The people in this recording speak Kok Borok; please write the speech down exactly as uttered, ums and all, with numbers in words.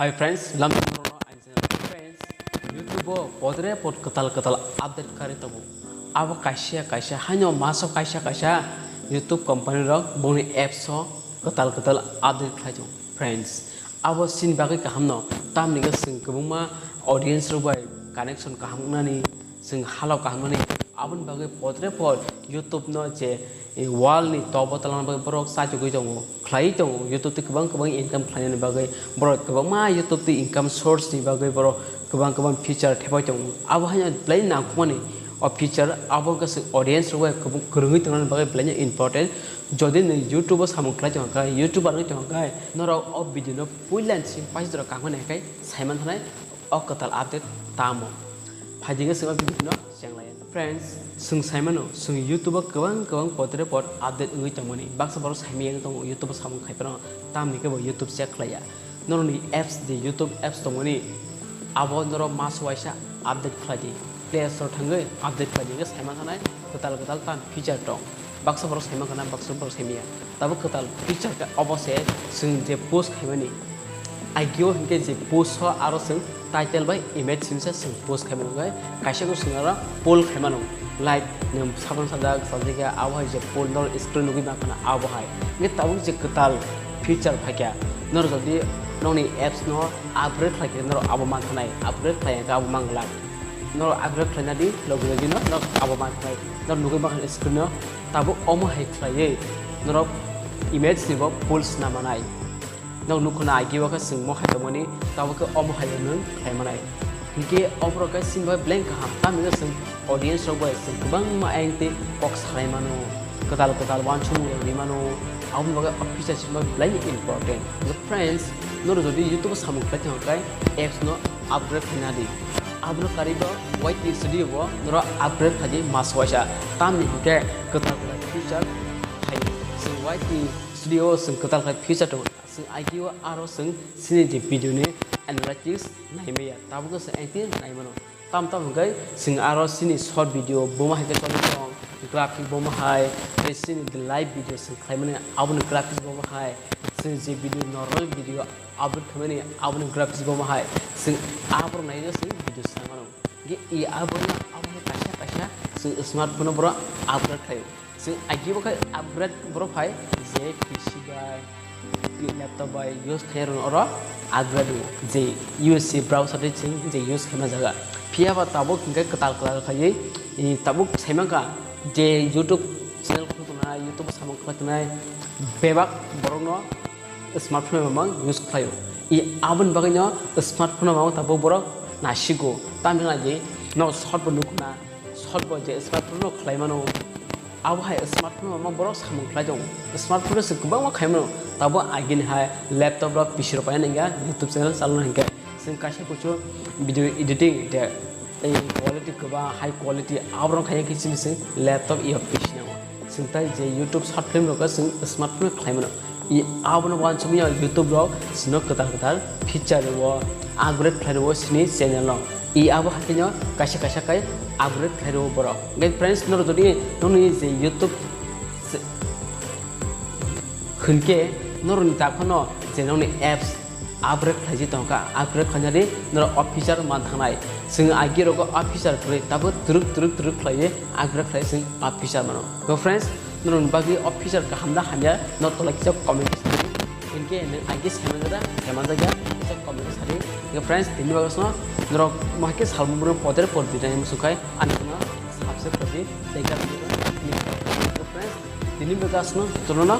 Hi friends, lamsong borokno ang channel. Friends, YouTube o podre pod kwtal kwtal update kari tongo. Abo kaisa kaisa haino maso kaisa kaisa YouTube company rok boni apps o kwtal kwtal update khlai tongo. Friends, abo sini bagwi kaham no, tamni khe chwng kwbangma audience rok bai connection kaham wngnani, chwng halok kaham wngnani, aboni bagwi podre pod YouTube no je, eh, world ni top o twlangna bagwi borok chachugwi tongo, khlaiwi tongo. YouTube twi kwbang kwbang income khlainani bagwi borok kwbangma YouTube twi income source ni bagwi borok kwbang kwbang feature thepai tongo. Abo haino belai nangkukmani o feature, abo wngkha chwng audience rok bai kwbang kwrwngwi tongnani bagwi belai no important. Jodi nwng YouTube o samung khlai tongkha khe, YouTuber wngwi tongkha khe, norok o video no puila ni simi paisa jora kangmani hai khe saiman thanai o kwtal update tamo. Phaidi khe chwng o video no chenglai. Friends, chwng saimano, chwng YouTube o kwbang kwbang podre pod update wngwi tongmani. Baksa borok saimaya wngwi tongo YouTube o samung khai phano, tamni khe bo YouTube check khlaiya. Norokni apps di, YouTube apps tongmani, abo norok maso waisa update khlai di. Play Store thangwi update khlai di, hwnkhe saima thanai kwtal kwtal tam feature tong. Baksa borok saima khana, baksa borok saimaya. Tabuk kwtal feature khe obo se chwng je post khaimani. Agio hinkhe je post o aro chwng title bai image simsa chwng post khaimani, hwnkhe kaisa khe chwng aro poll khaimano. Like, nwng sakno sajak, sajak ya, abo hai je poll nor screen nugwi mankha na, abo hai. Hwnkhe tabuk je kwtal feature phaikha, nor jodi nokni apps no upgrade khlaikhe, nor abo mankhanai, upgrade khlai khe abo manglak. Nor upgrade khlaina di, logi logi no nor abo mankhanai, nor nugwi mankha screen no. Tabuk omo hai khlaiwi norok image ni bo polls na manai. Nok nukho na agi o khe chwng mo hai tongmani, tabuk khe omo hai nwng khlai manai. Hinkhe oborok khe sini bai blank kaham, tamni khe chwng audience rok bai chwng kwbangma ayang tei kok salai mano, kwtal kwtal uansukmung rok ri mano, aboni bagwi o feature sini bai belai important. Friends, norok jodi YouTube o samung khlai tongkha khe apps no upgrade khlaina di. Abono karwi bo Y T Studio bo norok upgrade khlai di mas waisa, tamni hinkhe kwtal kwtal feature phaio. Chwng Y T Studio o chwng kwtal khlai feature tongo. Chwng I T o aro chwng chini je video ni analytics naimaya, tabuk se I T naimano. Tam tam hwnkhe chwng aro chini short video boma hai khe choli tong, graphic boma hai, tei chini live video chwng khlaimani aboni graphics boma hai, chwng je video normal video upload khaimani aboni graphics boma hai, chwng aborok naino chwng video sanai mano. Ge i aborok abono kaisa kaisa chwng smartphone o borok upgrade khlaio. Chwng agi bo khe upgrade borok phai je P C bai, laptop bai use khairok oro upgrade o je U S C browser de chwng je use khaima jaga. Phiya ba tabuk hinkhe kwtal kwtal khaiwi, i tabuk saimankha je YouTube channel khuluknai, YouTube o samung khlai tongnai bebak borokno smartphone mamang use khlaio. I aboni bagwino smartphone mamang tabuk borok nasigo. Tamni hwnba je no short bo nukna, short bo je smartphone no khlai mano. Abo hai smartphone mamang borok samung khlai tongo. Smartphone no se kwbangma khai mano. Tabo agini hai laptop rok, P C rok paina nangya YouTube channel chalona hinkhe. Chwng kaisa kuchu video editing de tei quality kwbang, high quality, aborok khai khe chini chwng laptop ya P C nango. Chwng tai je YouTube short film rok chwng smartphone khlai mano. I abono uansukmani YouTube rok chwngno kwtal kwtal feature rwo, upgrade khlai rwo chini channel no. I abo hakhe no kaisa kaisa khai upgrade khlai rwo borok. Hwnkhe friends, norok jodi nokni je YouTube se-, hwnkhe norokni dakhano je nokni apps upgrade khlaijak tongkha, upgrade khlainani norok o feature manthangnai. Chwng agi rogo o feature kwrwi, tabuk twrwk twrwk twrwk khlaiwi upgrade khlai chwng o feature mano. Go friends, norokni bagwi o feature kaham da hamya no tola kisa comment kisa di. Hinkhe nwng agi saimanjak da, saimanjakya, kisa comment kisa di. Go friends, tini bagwi sano norok mahake salmung burung poder por bidai musukai ani no subscribe khlai di, tei bell icon click khlai di. Go friends, tini bagwi sano jotono